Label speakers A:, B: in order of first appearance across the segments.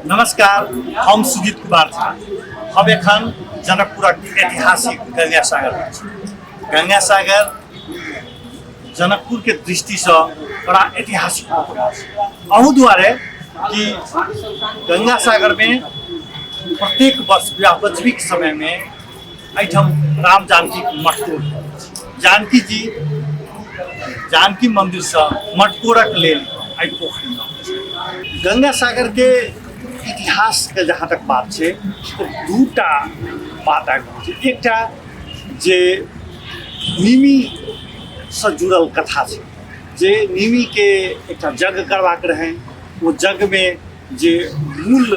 A: नमस्कार, हम सुजीत कुमार झा। हम एखन जनकपुरक ऐतिहासिक गंगा सागर छी। गंगा सागर जनकपुर के दृष्टिसँ बड़ा ऐतिहासिक छै। अहू दुआरे कि गंगा सागरमे प्रत्येक वर्ष विवाह पंचमीके समयमे एहिठाम राम जानकीके मटकोर, जानकी जी जानकी मन्दिरसँ मटकोरक लेल एहि पोखरिमे। गंगा सागरके इतिहासके जहाँ तक बात छै तऽ दूटा बात आबि रहल छै। एकटा जे निमीसँ जुड़ल कथा छै, जे निमीके एकटा यज्ञ करबाक रहनि, ओ यज्ञमे जे मूल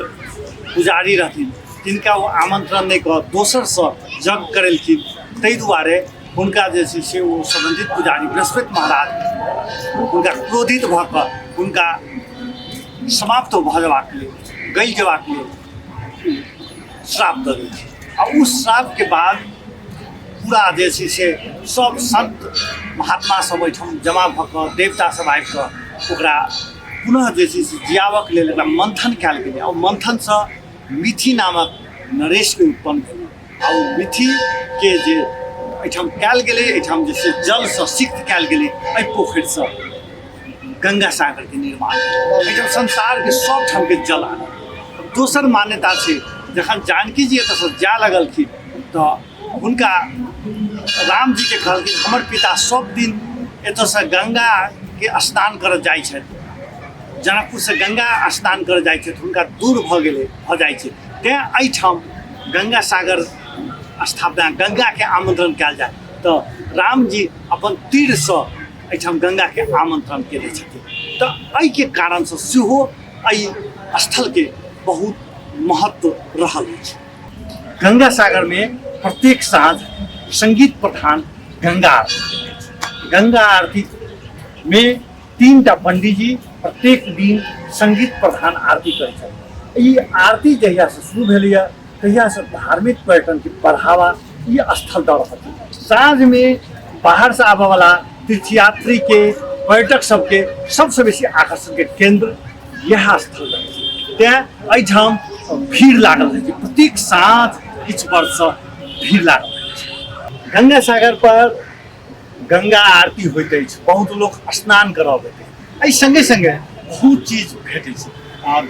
A: पुजारी रहथिन तिनका ओ आमंत्रण नहि कऽ दोसरसँ यज्ञ करेलखिन। ताहि दुआरे हुनका जे छै से ओ सम्बन्धित पुजारी बृहस्पति महाराज हुनका क्रोधित भऽ कऽ हुनका समाप्त भऽ जेबाक लेल, गलि जेबाक लेल श्राप दऽ देलखिन। आ ओ श्रापके बाद पूरा जे छै से सब संत महात्मा सब ओहिठाम जमा भऽ कऽ, देवता सब आबि कऽ ओकरा पुनः जे छै से जियाबक लेल एकरा मंथन कयल गेलै। आ ओ मंथनसँ मिथि नामक नरेशके उत्पन्न भेलै। आ ओ मिथिके जे एहिठाम कयल गेलै, एहिठाम जे छै जलसँ सिक्त कयल गेलै, एहि पोखरिसँ गंगा सागरके निर्माण भेलै। एहिठाम संसारके सब ठामके जल आनल। दोसर मान्यता छै, जखन जानकी जी एतऽसँ जाय लगलखिन तऽ हुनका रामजीके कहलखिन, हमर पिता सब दिन एतऽसँ गंगाके स्नान करऽ जाइ छथि, जनकपुरसँ गंगा स्नान करऽ जाइ छथि, हुनका दूर भऽ गेलै भऽ जाइ छै, तेँ एहिठाम गंगा सागर स्थापना, गंगाके आमंत्रण कयल जाय। तऽ रामजी अपन तीरसँ एहिठाम गंगाके आमंत्रण केने छथिन। तऽ एहिके कारणसँ सेहो एहि स्थलके बहुत महत्व रहल अछि। गंगा सागरमे प्रत्येक साँझ संगीत प्रधान गंगा आरती। गंगा आरतीमे 3टा पंडीजी प्रत्येक दिन संगीत प्रधान आरती करै छथि। ई आरती जहियासँ शुरू भेलैए तहियासँ धार्मिक पर्यटनके बढ़ावा ई स्थल दऽ रहल छै। साँझमे बाहरसँ आबयवला तीर्थयात्रीके, पर्यटक सबके सबसँ बेसी आकर्षणके केन्द्र इएह स्थल रहै छै। तेँ एहिठाम भीड़ लागल रहै छै, प्रत्येक साँझ किछु वर्षसँ भीड़ लागल रहै छै। गंगा सागर पर गंगा आरती होइत अछि, बहुत लोक स्नान करऽ अबैत अछि। एहि सङ्गे सङ्गे बहुत चीज भेटै छै।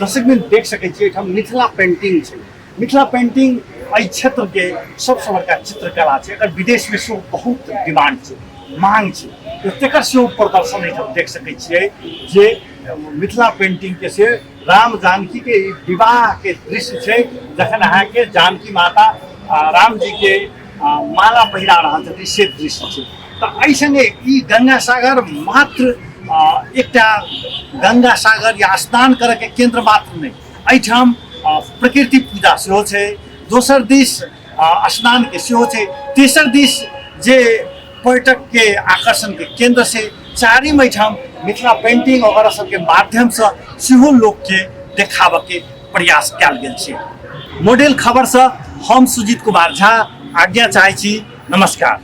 A: दर्शक देख सकै छियै, एहिठाम मिथिला पेंटिंग छै। मिथिला पेंटिंग एहि क्षेत्रके सबसँ बड़का चित्रकला छै। एकर विदेशमे सेहो बहुत डिमांड छै, मांग छै। तऽ तेकर सेहो प्रदर्शन एहिठाम देख सकै छियै जे मिथिला पेंटिंगके से राम जानकीके ई विवाहके दृश्य छै, जखन अहाँके जानकी माता रामजीके माला पहिरा रहल छथिन, से दृश्य छै। तऽ एहि सङ्गे ई गंगा सागर मात्र एकटा गंगा सागर या स्नान करऽके केन्द्र मात्र नहि, एहिठाम प्रकृति पूजा सेहो छै, दोसर दिस स्नानके सेहो छै, तेसर दिस जे पर्यटकके आकर्षणके केन्द्र छै, चारिम एहिठाम मिथिला पेंटिंग वगैरह सबके माध्यमसँ सेहो लोकके देखाबऽके प्रयास कयल गेल छै। मॉडल खबरसँ हम सुजीत कुमार झा आज्ञा चाहै छी। नमस्कार।